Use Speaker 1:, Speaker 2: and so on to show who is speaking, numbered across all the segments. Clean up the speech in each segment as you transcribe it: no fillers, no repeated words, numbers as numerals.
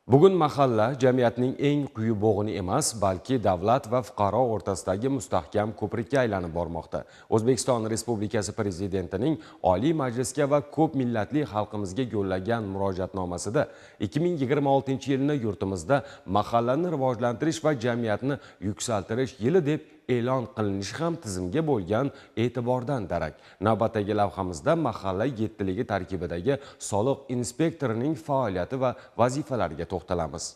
Speaker 1: Bugun mahalla jamiyatning eng quyi bo'g'ini emas, balki davlat va fuqaro o'rtasidagi mustahkam ko'prikka aylanib bormoqda. O'zbekiston Respublikasi Prezidentining Oliy Majlisga va ko'p millatli xalqimizga yo'llagan murojaatnomasida 2026-yilni yurtimizda mahallani rivojlantirish va jamiyatni yuksaltirish yili deb e'lon qilinishi ham tizimga bo'lgan e'tibordan darak. Navbatdagi lavhamizda mahalla yettiligi tarkibidagi soliq inspektorining faoliyati va vazifalariga to'xtalamiz.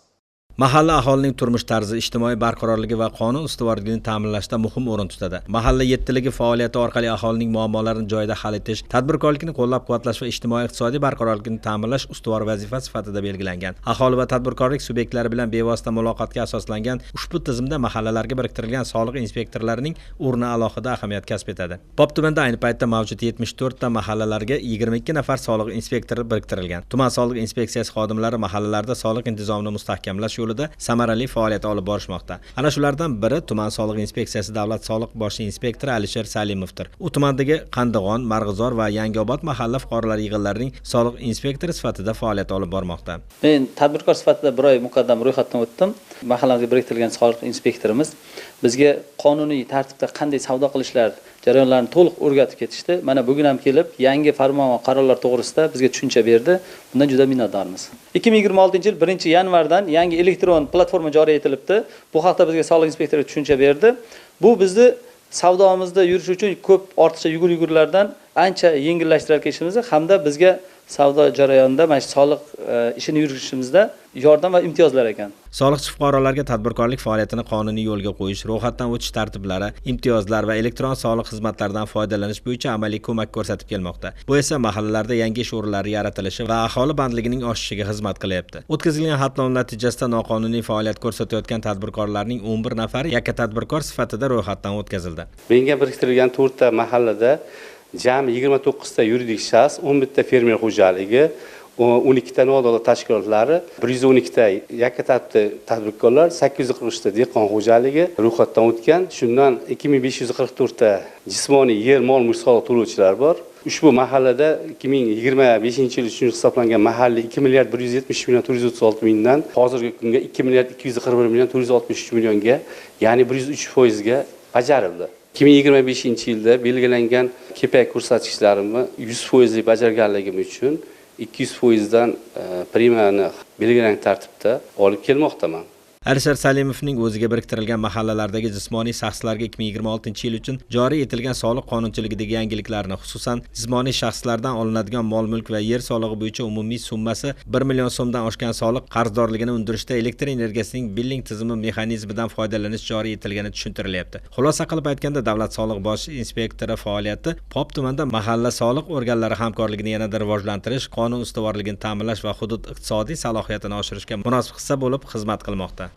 Speaker 2: Mahalla aholining turmush tarzi, ijtimoiy barqarorligi va qonun ustuvorligini ta'minlashda muhim o'rin tutadi. Mahalla yettiligi faoliyati orqali aholining muammolarini joyida hal etish, tadbirkorlikni qo'llab-quvvatlash va ijtimoiy-iqtisodiy barqarorlikni ta'minlash ustuvor vazifa sifatida belgilangan. Aholi va tadbirkorlik subyektlari bilan bevosita muloqotga asoslangan ushbu tizimda mahallalarga biriktirilgan soliq inspektorlarining o'rni alohida ahamiyat kasb etadi. Pop tumanida ayni paytda mavjud 74 ta mahallalarga 22 nafar soliq inspektori biriktirilgan. Tuman soliq inspeksiyasi xodimlari mahallalarda soliq intizomini mustahkamlash yo'lida samarali faoliyat olib borishmoqda. Ana shulardan biri tuman soliq inspeksiyasi davlat soliq bosh inspektori Alisher Salimovdir. U tumandagi Qandig'on, Marg'izor va Yangiobod mahalla fuqarolar yig'inlarining soliq inspektori sifatida faoliyat olib bormoqda.
Speaker 3: Men tadbirkor sifatida bir oy muqaddam ro'yxatdan o'tdim. Mahallamizga biriktirilgan soliq inspektorimiz bizga qonuniy tartibda qanday savdo qilishlar jarayonlarini to'liq o'rgatib ketishdi. Mana bugun ham kelib yangi farmon va qarorlar to'g'risida bizga tushuncha berdi. Bundan juda minnatdormiz. 2026-yil 1-yanvardan yangi elektron platforma joriy etilibdi. Bu haqda bizga soliq inspektori tushuncha berdi. Bu bizni savdomizda yurish uchun ko'p ortiqcha yugur-yugurlardan ancha yengillashtirar ishimizni hamda bizga savdo jarayonida mana shu soliq ishini yuritishimizda yordam va imtiyozlar ekan.
Speaker 2: Soliqchi fuqarolarga tadbirkorlik faoliyatini qonuniy yo'lga qo'yish, ro'yxatdan o'tish tartiblari, imtiyozlar va elektron soliq xizmatlaridan foydalanish bo'yicha amaliy ko'mak ko'rsatib kelmoqda. Bu esa mahallalarda yangi ish o'rinlari yaratilishi va aholi bandligining oshishiga xizmat qilyapti. O'tkazilgan xatlov natijasida noqonuniy faoliyat ko'rsatayotgan tadbirkorlarning 11 nafari yakka tadbirkor sifatida ro'yxatdan o'tkazildi.
Speaker 4: Menga biriktirilgan 4 ta mahallada jami 29 ta yuridik shaxs, 11 ta fermer xo'jaligi, 12 ta nodavlat tashkilotlari, 112 ta yakka tartibli tadbirkorlar, 843 ta dehqon xo'jaligi ro'yxatdan o'tgan. Shundan 2544 ta jismoniy yer, mol, mulk soliq to'lovchilar bor. Ushbu mahallada 2025-yil uchun hisoblangan mahalliy 2 milliard 170 million 436 mingdan hozirgi kunga 2 milliard 241 million 463 millionga, ya'ni 103% ga bajarildi. 2025-yilda belgilangan KPI ko'rsatkichlarimni 100% bajarganligim uchun 200% dan premiyani belgilangan tartibda olib kelmoqdaman.
Speaker 2: Alisher Salimovning o'ziga biriktirilgan mahallalardagi jismoniy shaxslarga 2026-yil uchun joriy etilgan soliq qonunchiligidagi yangiliklarni, xususan jismoniy shaxslardan olinadigan mol-mulk va yer solig'i bo'yicha umumiy summasi 1 million so'mdan oshgan soliq qarzdorligini undirishda elektr energiyasining billing tizimi mexanizmidan foydalanish joriy etilgani tushuntirilyapti. Xulosa qilib aytganda, davlat soliq bosh inspektori faoliyati Pop tumanida mahalla soliq organlari hamkorligini yanada rivojlantirish, qonun ustuvorligini ta'minlash va hudud iqtisodiy salohiyatini oshirishga munosib hissa bo'lib xizmat qilmoqda.